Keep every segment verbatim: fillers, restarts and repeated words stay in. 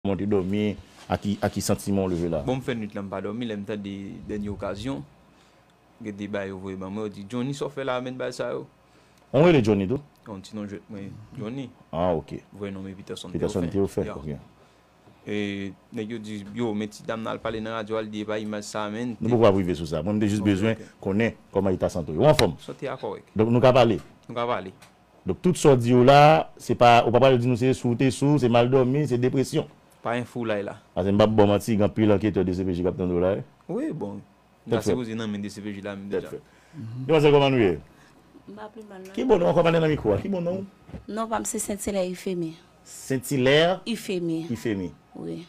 Kòman w te dòmi? A ki, a ki santiman w leve la? Bon, m fè nwit la, m pa dòmi, lè m tande Dènye Okazyon, gen de bagay yo voye ban mwen, yo di, Johnny, sa w fè la, menm bagay sa yo? On rele Johnny tou? On ti non jwèt mwen, Johnny. Ah, ok. Vrè non mwen Peterson Peterson Théophile. Théophile, ok. E, nèg yo di, yo, men ti dam nan al pale nan radyo, al di, e pa imaj sa, men. Nou poko ap rive sou sa. Mwen, m te jis bezwen konnen kòman eta sante w. Ou anfòm? Sante a kòrèk. Donk, nou ka pale? Nou ka pale. Donk, tout sa w di yo la, se pa, ou pa pral di nou se sou w te sou, se mal dòmi, se depresyon. Pa gen foulay la. Paske m p ap ba w manti, gen anpil anketè D C P J k ap tande w la, wi. Wi, bon. M ta sipoze nan men D C P J la menm deja. Tèt fèt. Demwazèl, kòman nou ye? M pa pi mal, non. Ki bò nou ankò, pale nan mikwo a? Ki bò non? Non pa m se Saint Hilaire Ifemi. Saint Hilaire? Ifemi. Ifemi. Wi.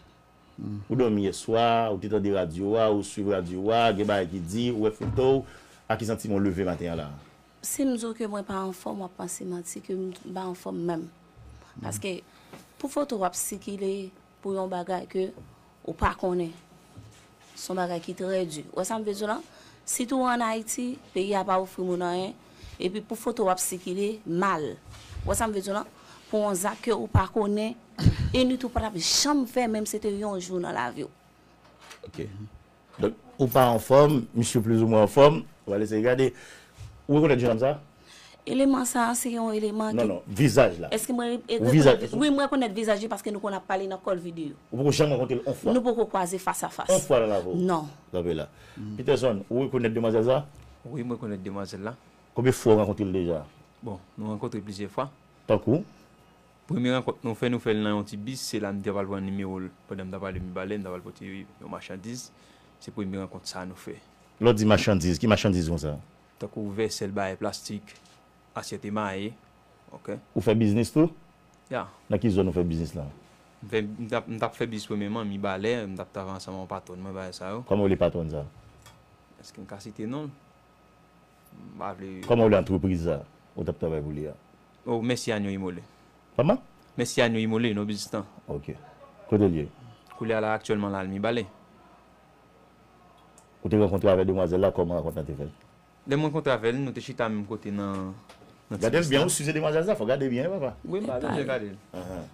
Ou dòmi yè swa, ou te tande radyo a, ou swiv radyo a, gen bagay ki di, ou wè foto w, a ki santiman w leve maten an la? Si m di w ke mwen pa anfòm, w ap panse manti ke m pa anfòm menm. Paske pou foto w ap sikile pou yon bagay ke ou pa konnen, se yon bagay ki trè di. Ou wè sa m vle di w lan? Sitou ann Ayiti, peyi a pa ofri moun anyen, epi pou foto w ap sikile mal. Ou wè sa m vle di w lan? Pou yon zak ke ou pa konnen, e nit ou pa t ap janm fè, menm se te yon jou nan lavi w. Ok. Donk, ou pa anfòm, misye plizoumwen anfòm, ou pral eseye gade. Ou rekonèt jennonm sa? Eleman sa a, se yon eleman ki... Non, non, vizaj la. Èske mwen re-, e, rekonèt vi-, wi, mwen rekonèt vizaj li paske nou konn ap pale nan kòl videyo. Ou poko janm rankontre l on fwa? Nou poko kwaze fas a fas. On fwa nan lavi w? Non. Kanpe la. Peterson, ou rekonèt demwazèl sa? Wi, mwen rekonèt demwazèl la. Konbyen fwa ou rankontre l deja? Bon, nou rankontre plizyè fwa. Tankou? Premye rankont nou fè, nou fè l nan yon ti bis, se la m te pral pran nimewo l. Pandan m t ap ale Mibalè, m t ap al pote yon machandiz. Se premye rankont sa a nou fè. Lè w di machandiz, ki machandiz konsa? Tankou vèsèl, bagay plastik, asyèt emaye. Ok. Ou fè biznis tou? Ya. Nan ki zòn ou fè biznis la? M fè, m t ap, m t ap fè biznis premyèman, Mibalè, m t ap travay ansanm ak yon patwòn mwen, bagay sa yo. Kòman w rele patwòn sa? Èske m ka site non l? M pa vle. Kòman w rele antrepriz sa ou t ap travay pou li a? Oh, Mèsi Anyo Imole. Kòman? Mèsi Anyo Imole, non biznis lan. Ok. Kote l ye? Koulye a la, aktyèlman, l al Mibalè. Ou te rankontre avèk demwazèl la, kòman rankont lan te fèt? Lè m rankontre avè l, nou te chita menm kote nan, nan ti bis la. Gade l byen, ou si se demwazèl sa, fò gade byen, wi, papa. Wi, m pa bezwen gade l. Ahan.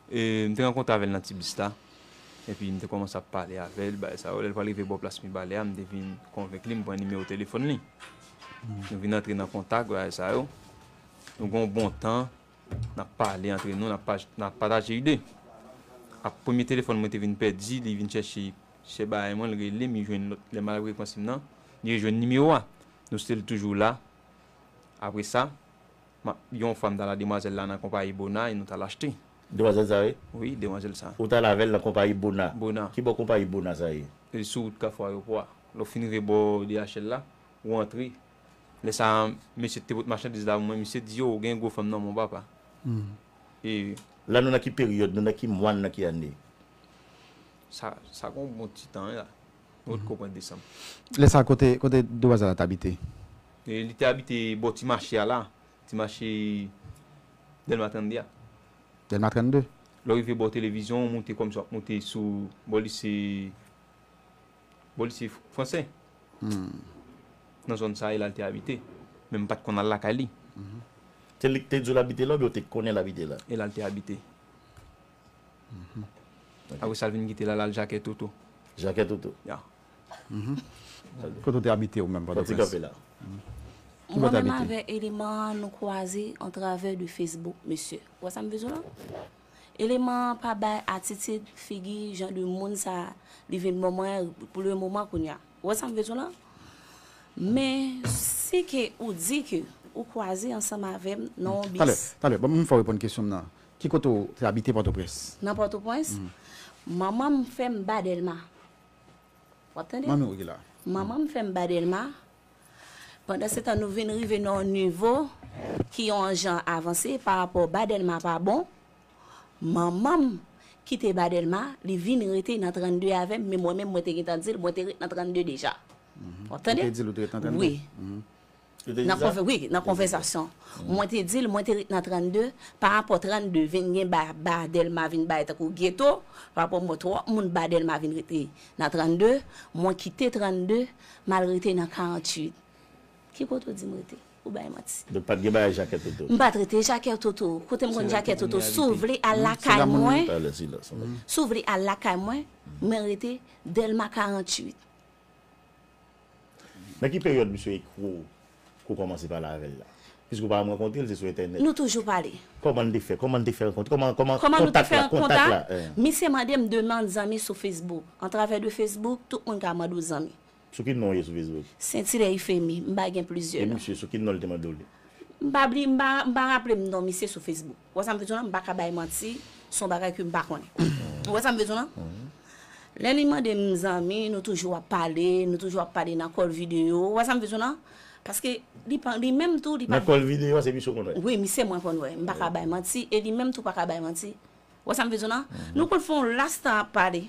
E, m te rankontre avè l nan ti bis la. Epi m te kòmanse ap pale avè l, bagay sa yo. Lè l pral rive bò plas Mibalè a, m te vin konvenk li, m pran nimewo telefòn li. Nou vin antre nan kontak, bagay sa yo. Nou gen yon bon tan, n ap pale antre nou, n ap pa-, n ap pataje ide. Ap premye telefòn mwen te vin pèdi, li vin chèche, chèche bagay mwen, l rele m, li jwenn lòt, lè m al rekwansem nan, li rejwenn nimewo a. Nou still toujou la. Apre sa, Ma, yon fwa m t al a demwazèl la nan konpayi Bona e nou t al achte. Demwazèl sa, wi? Wi, demwazèl sa. Ou t al avè l nan konpayi Bona? Bona. Ki bò konpayi Bona sa ye? E sou wout Kafou Ayewopò a. Lè w fin rive bò D H L la, ou antre. Lè sa a, mesye te pot machandiz la pou mwen, misye di, "O, gen gwo fanm nan men w, papa." E la, nou nan ki peryòd, nou nan ki mwa, nou nan ki ane? Sa, sa gen yon bon ti tan, wi, la. Nou ret konprann desanm. Lè sa a, kote, kote demwazèl la t abite? E li te abite bò ti mache a la. Ti mache Dèlma trannde a. Dèlma trannde? Lè w rive bò televizyon, w moute kòmsi w ap moute sou bò lise, bò lise fransè. Nan zòn sa a, e la l te abite. Men m pa t konn al lakay li. Se li ki te di w l abite la oubyen w te konnen l abite la? E la l te abite. Apre sa, l vin kite la, l al Jakè Toto. Jakè Toto? Ya. Kote w te abite ou menm, Pòtoprens? Fò ti kanpe la. Ki bò w te abite? Mwen menm avè eleman an, nou kwaze antravè de Facebook, mesye. Ou wè sa m vle di w la? Eleman an pa bay atitid, figi, jan de moun sa, li vin ban mwen pou le moman kounye a. Ou wè sa m vle di w la? Men, si ke ou di ke ou kwaze ansanm avè m nan yon bis. Talè, talè, ban m fè w reponn kesyon m nan. Ki kote w te abite Pòtoprens? Nan Pòtoprens? Manman m fè m ba Dèlma. W ap tande? Manmi w ki la. Manman m fè m ba Dèlma. Pandansetan, nou vin rive nan yon nivo ki yon jan avanse pa rapò ba Dèlma pa bon. Manman m kite ba Dèlma, li vin rete nan trannde avè m, men mwen menm, mwen te gentan di l, mwen te ret nan trannde deja. W ap tande? Ou te di l ou te ret nan trannde? Wi. Ou te di sa? Nan konvè-, wi, nan konvèsasyon. Mwen te di l, mwen te ret nan trannde, pa rapò trannde vin gen ba, ba Dèlma vin bay tankou geto, pa rapò mwen twòp moun ba Dèlma vin rete nan trannde, mwen kite trannde, m al rete nan karanntuit. Ki kote w di m rete? bay manti. Donk, pa t gen bagay Jakèt Toto? M pa t rete Jakèt Toto. Kote m konn Jakèt Toto? Si w vle al lakay mwen, si w vle al lakay mwen, mwen rete Dèlma karanntuit. Nan ki peryòd misye ekri w, ke w kòmanse pale avè l la? Piske w pa janm rankontre l, se sou entènèt. Nou toujou pale. Kòman n te fè? Kòman n te fè rankontre? Kòman, kòman kontak la? Kòman nou te fè kontak la? Misye mande m de mande zanmi sou Facebook. Antravè de Facebook, tout moun ka mande w zanmi. Sou ki non w ye sou Facebook? Sentire Ifemi, m pa gen plizyè non. E misye, sou ki non l te mande w li? M pa bliye, m pa, m pa raple m non misye sou Facebook. Ou wè sa m vle di w lan? M pa ka bay manti, se yon bagay ke m pa konnen. Ou wè sa m vle di w lan? Lè li mande m zanmi, nou toujou ap pale, nou toujou ap pale nan call videyo. Ou wè sa m vle di w lan? Paske li pa, li menm tou, li pa. Nan call videyo a, se misye w konn wè? Wi, misye mwen konn wè. M pa ka bay manti, e li menm tou pa ka bay manti. Ou wè sa m vle di w lan? Nou konn fè yon las tan ap pale.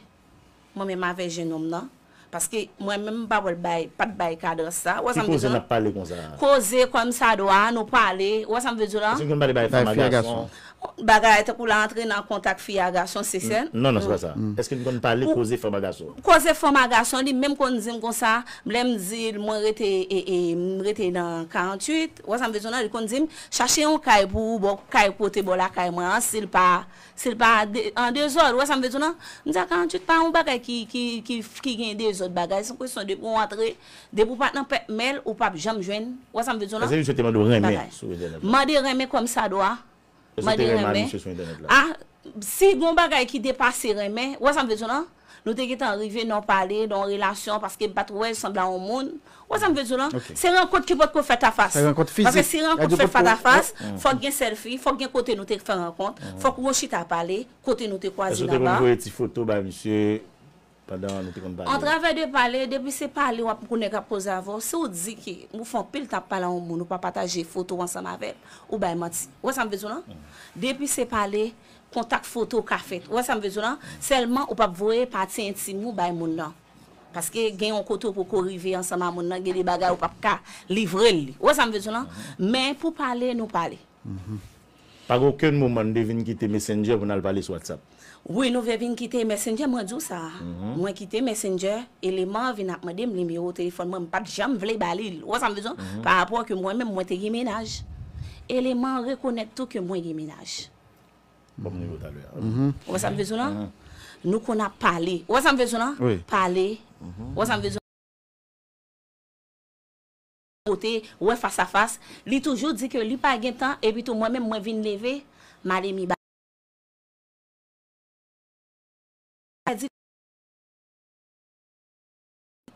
Mwen menm avè jennonm nan. Paske mwen menm m pa wè l bay, pa t bay kadans sa. Ou wè sa m vle di w lan? Ki koze n ap pale konsa a? Koze kòmsadwa, nou pale. Ou wè sa m vle di w lan? Èske n konn pale bagay fanm a gason? Bagay tankou l antre nan kontak fi a gason, se sèl. Non, non, se pa sa. Èske n konn pale koze fanm a gason? Koze fanm a gason, li menm konn di m konsa, lè m di l mwen rete, e, e, m rete nan karanntuit, ou wè sa m vle di w lan, li konn di m, chache yon kay pou ou, bò kay kote bò lakay mwen an, si l pa, si l pa de, an dezòd, ou wè sa m vle di w lan? M di a karanntuit pa yon bagay ki, ki, ki, ki gen dezòd bagay, se yon kesyon depi w antre, depi w pa t nan pèp mèl, ou p ap janm jwenn, ou wè sa m vle di w lan? Èske misye te mande w renmen sou entènèt la? Mande renmen kòmsadwa. Èske w te renmen a misye sou entènèt la? A, si gon bagay ki depase renmen, ou wè sa m vle di w lan? Nou te gentan rive nan yon pale, nan yon relasyon, paske m pa t wè l sanble a yon moun. Ou wè sa m vle di w lan? Se rankont ki potko fèt a fas. Se rankont fizik. Paske si rankont fèt fas a fas, fòk gen sèlfi, fòk gen kote nou te fè rankont, fòk nou chita pale, kote nou te kwaze laba. Èske w te konn voye ti foto bay misye? Pandan nou te konn pale. Antravè de pale, depi se pale w ap, pou nèg ap koze avè w, si w di ke ou fè anpil tan ap pale a yon moun, ou pa pataje foto w ansanm avè l, ou bay manti. Ou wè sa m vle di w lan? Depi se pale, kontak foto ka fèt. Ou wè sa m vle di w lan? Sèlman ou p ap voye pati entim ou bay moun nan. Paske gen yon kote ou poko rive ansanm a moun nan, gen de bagay ou p ap ka livre l li. Ou wè sa m vle di w lan? Men pou pale, nou pale. Pa gen okenn moman n te vin kite Messenger pou n al pale sou WhatsApp? Wi, nou vle vin kite Messenger, mwen di w sa. Mwen kite Messenger, eleman an vin ap mande m nimewo telefòn mwen, m pa t janm vle ba li l. Ou wè sa m vle di w? Pa rapò ke mwen menm, mwen te gen mennaj. Eleman an rekonèt tou ke mwen gen mennaj. Bon, m nimewo talè a. Ou wè sa m vle di w lan? Nou konn ap pale. Ou wè sa m vle di w lan? Pale. Ou wè sa m vle di w lan? Kote, wè fas a fas, li toujou di ke li pa gen tan, epi tou mwen menm mwen vin leve, m ale mi ba.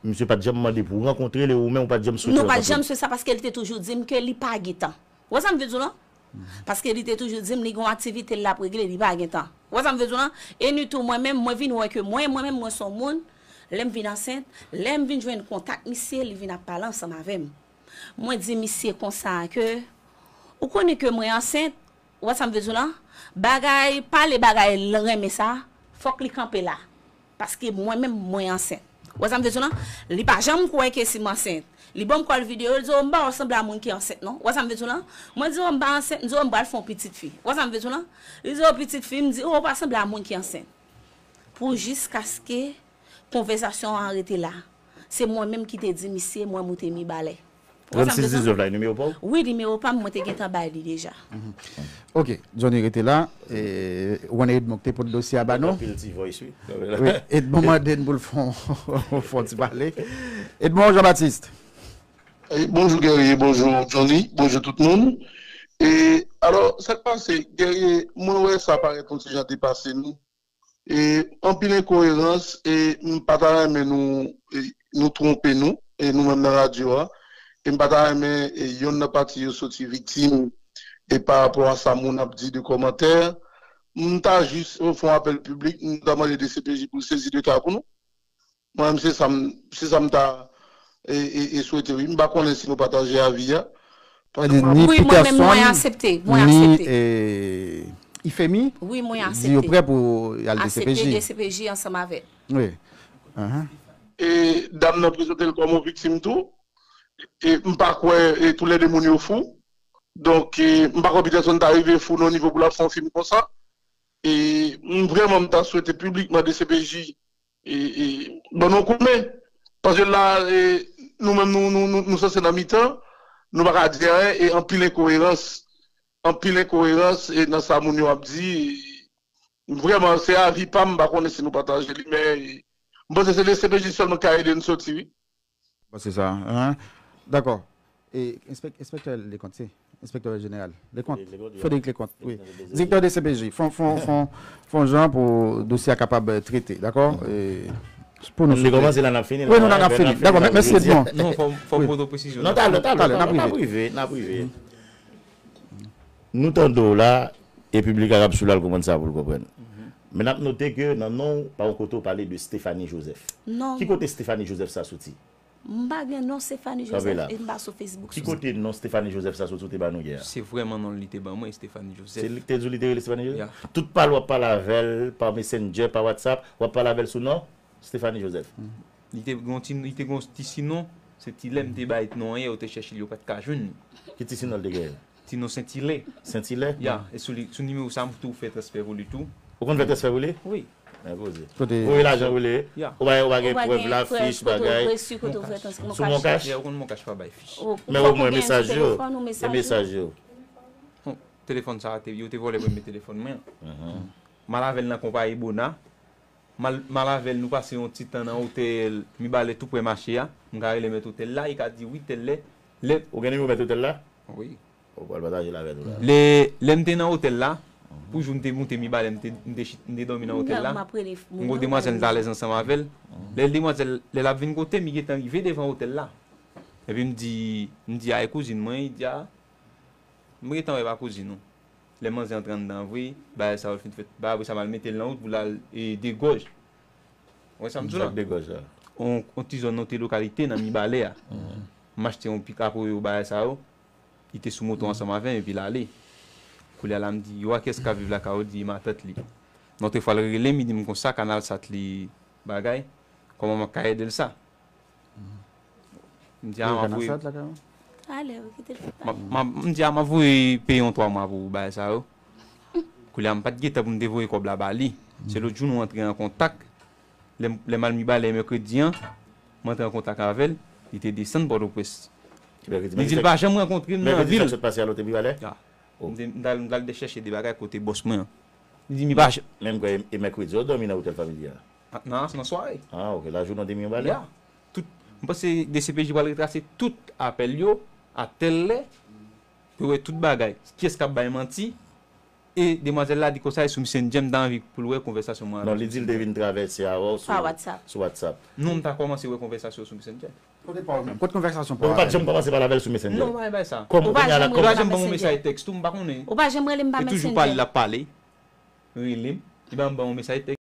Misye pa t janm mande pou w rankontre l, e ou menm ou pa t janm swete rankontre l? Nou pa t janm swete sa paske li te toujou di m ke li pa gen tan. Ou wè sa m vle di w lan? Paske li te toujou di m li gen yon aktivite l ap regle, li pa gen tan. Ou wè sa m vle di w lan? E ni tou mwen menm, mwen vin wè ke mwen, mwen menm, mwen se yon moun, lè m vin ansent, lè m vin jwenn kontak misye, li vin ap pale ansanm avè m. Mwen di misye konsa ke, ou konnen ke mwen ansent, ou wè sa m vle di w lan? Bagay, pale bagay l renmen sa, fòk li kanpe la. Paske mwen menm, mwen ansent. Ou wè sa m vle di w lan? Li pa janm kwè ke si m ansent. Li ban m kòl videyo, li di, "O, m pa wè w sanble a moun ki ansent, non." Ou wè sa m vle di w lan? Mwen di, "O, m pa ansent." M di, "O, m pral fè yon pitit fi." Ou wè sa m vle di w lan? Li di, "O, pitit fi." M di, "O, w pa sanble a moun ki ansent." Pou jiskaske konvèsasyon an rete la. Se mwen menm ki te di misye, mwen moute mi balè. Ou wè sa m vle di w lan? Trannsis diznèf la, e nimewo pa w? Wi, nimewo pa m, mwen te gentan bay li deja. Ok, Johnny rete la. E, ou konnen Edmond te pote dosye a ba nou. Anpil ti voice, wi. Wi, Edmond mande n pou l fè yon, fè yon ti pale. Edmond Jean-Baptiste. E, bonjou Guerrier, bonjou Johnny, bonjou tout moun. E, alò, sa k pase, Guerrier, mwen wè sa parèt yon ti jan depase nou. E, anpil enkoerans, e m pa ta renmen nou, e, nou twonpe nou, e nou menm nan radyo a. E m pa ta renmen, e, yonn nan pati yo soti viktim, e pa rapò a sa moun ap di de kòmantè. M ta jis, e, fè yon apèl piblik, m ta mande D C P J pou l sezi de ka pou nou. Mwen menm, se sa m, se sa m ta, e, e, e swete, wi. M pa konnen si nou pataje avi a. Paske mwen... Wi, mwen menm, mwen aksepte, mwen aksepte. Ni, e, Ifemi, wi, mwen aksepte. Di yo prè pou y al D C P J. Aksepte D C P J ansanm avè l. Wi. E dam nan prezante l kòm yon viktim tou. E m pa kwè, e toulède moun yo fou. Donk, e m pa kwè Peterson ta rive fou nan nivo pou l ap fè yon fim konsa. E m vrèman, m ta swete piblikman D C P J e, e, ban nou koudmen. Paske la, e, nou menm, nou, nou, nou, nou sanse nan mitan, nou pa ka di anyen, e anpil enkoerans, anpil enkoerans e nan sa moun yo ap di. Vrèman, se avi pa m, m pa konnen si nou pataje li, men m panse se D C P J sèlman k ka ede n soti, wi. Bon, se sa. Hein? Dakò. E enspek, enspektè Leconte, se enspektè jeneral. Leconte, Frederic Leconte, wi. Direktè D C P J. Fon, fon, fon, fon jan pou dosye a kapab trete, dakò? E, pou nou kòmanse la, n ap fini. Wi, nou la, n ap fini. Dakò, mèsi Edmond. Non, fò m pote presizyon. Non, talè, talè, n ap rive. N ap rive. Nou tande w la, e piblik la k ap swiv la, l konprann sa pou l konprann. Men n ap note ke nan non w, pa yon kote w pale de Stephanie Joseph. Non. Ki kote Stephanie Joseph sa soti? M pa gen non Stephanie Joseph e m pa sou Facebook. Ki kote non Stephanie Joseph sa soti ou te ba nou yè a? Se vrèman non li te ban mwen, Stephanie Joseph. Se li ki te di w li te rele Stephanie Joseph? Tout pale w ap pale avè l pa Messenger, pa WhatsApp, w ap pale avè l sou non Stephanie Joseph. Li te gon ti, li te gon ti sinon, se ti lè m te bay non an yè, yo te chèche l, yo pa t ka jwenn li. Ki ti sinon l te genyen? Ti non Sentilè. Sentilè? Ya, e sou li, sou nimewo sa m tou fè transfè pou li tou. Ou konn fè transfè pou li? Wi. Men poze. Voye lajan pou li. Ya. Ou pa, ou pa gen prèv la, fich, bagay. Sou Moncash? Ya, ou konn Moncash pa bay fich. Men omwen mesaj yo. E mesaj yo. Bon, telefòn sa a te, yo te vòlè premye telefòn mwen an. M al avè l nan konpayi Bona. M al, m al avè l, nou pase yon ti tan nan otèl Mibalè tou prè mache a. M ka rele mèt otèl la, li ka di wi tèl lè. Lè Ou gen nimewo mèt otèl la? Wi. Ou pral pataje l avè nou la. Lè, lè m te nan otèl la, pou jou m te moute Mibalè, m te, m te, m te dòmi nan otèl la. M wè demwazèl m t alèz ansanm avè l. Lè demwazèl, lè l ap vin kote m, li gentan rive devan otèl la. Epi m di, m di a e kouzin mwen, li di a, m gentan wè pa kouzin ou. Lè manzè antre anndan an vre, bagay sa yo fin fèt. Bagay apre sa m al mete l nan wout pou l al e, degòj. Ou wè sa m di w la? Degòj la. On, on ti zòn, on ti lokalite nan Mibalè a. M achte yon pikap oyo bagay sa yo. Li te sou moto ansanm avè m epi l ale. Koulye a la m di, yo a kiyès k ap viv lakay ou? Li di, e matant li. Nan otrefwa l rele m, li di m konsa, Kanal Sat li bagay. Kòman m ap ka ede l sa? M di a m ap voye. M di a m ap voye peye yon twa mwa pou bagay sa yo. Koulye a m pa t gen tan pou m te voye kòb la ba li. Se lòt jou nou antre an kontak. Lè m al Mibalè mèkredi an, m antre an kontak avè l. Li te desann Pòtoprens. Li di l pa janm rankontre m nan vil. Mèkredi sa k sot pase a l ou te Mibalè? Ya. M t al chèche de bagay kote bòs mwen an. Li di m li pa janm. Men m kwè e mèkredi ou dòmi nan otèl fanmi li a. Nan, nan sware. Ah, ok. Lajounen w te Mibalè? Ya. Tout, m panse D C P J pral retrase tout apèl yo a tèl lè pou yo wè tout bagay. Kiyès k ap bay manti? E demwazèl la di konsa e sou Messenger m ta anvi pou l wè konvèsasyon mwen avè l. Non, li di l te vin travèse avè w sou WhatsApp. Non, m ta kòmanse wè konvèsasyon sou Messenger. Kote pa w menm? Kot konvèsasyon pa w avè l? Ou pa t janm kòmanse pale avè l sou Messenger? Non, m pa bay sa. Kòman? Ou pa janm rele m pa Messenger. Li pa janm ban m yon mesaj tèks tou, m pa konnen. Ou pa janm rele m pa Messenger. Li toujou pale, l ap pale. Rele m, li pa janm ban m yon mesaj tèks.